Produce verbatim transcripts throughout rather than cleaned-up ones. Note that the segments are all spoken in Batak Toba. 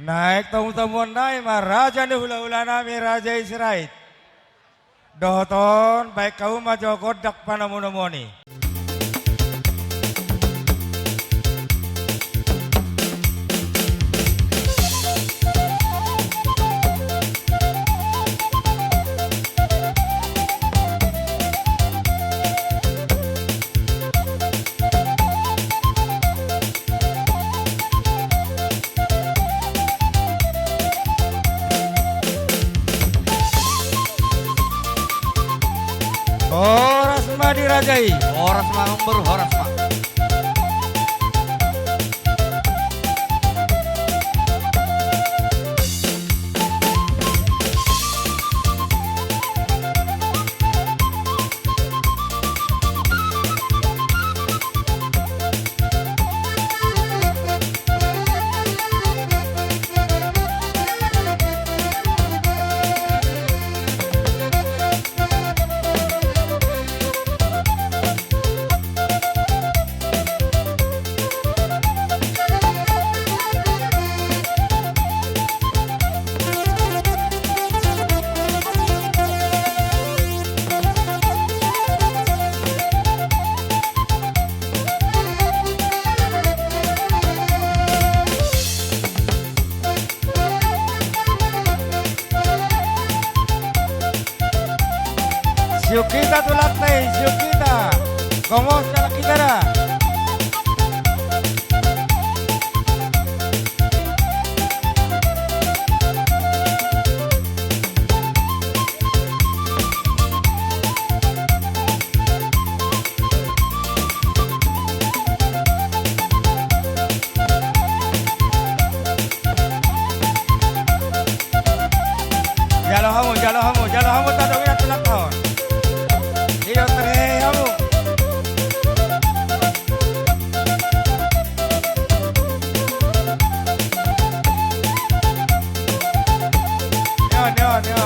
Naeng tomutomuon nami ma raja ni hulahula nami, raja i Sirait. Dohot on, baen hamu ma jo gondang panomunomuon i. Horas ma di raja i. Horas ma, Amangboru, horas ma. Siuk hita tu lantai, siuk hita. Gomos dalan hita da. Jalo hamu, jalo hamu, jalo hamu, tadong ia tulak hamu. Iyo, terhehe hamu. Nyo, nyo, nyo.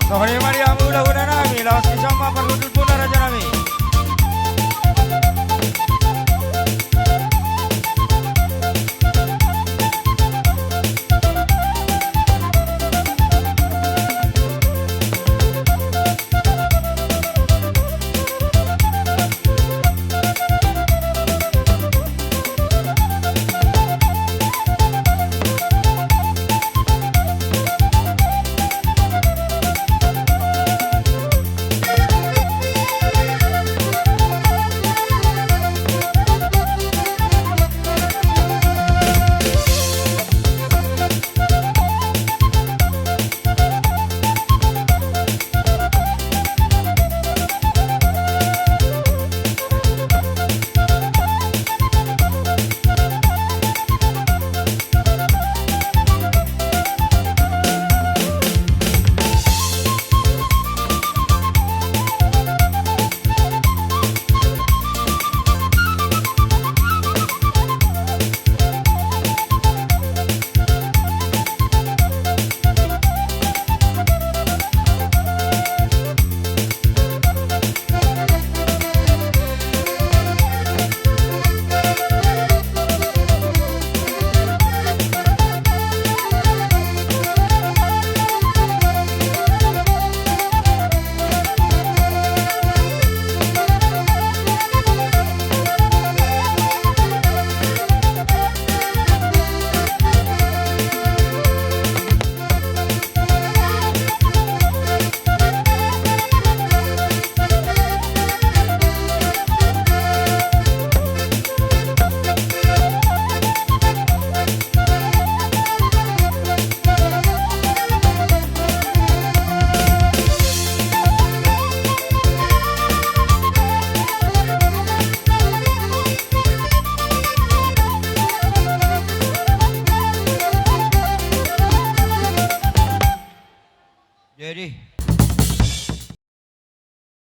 Songon i ma di hamu hulahula nami, laos dison ma parhundulmuna, raja nami. Jadi,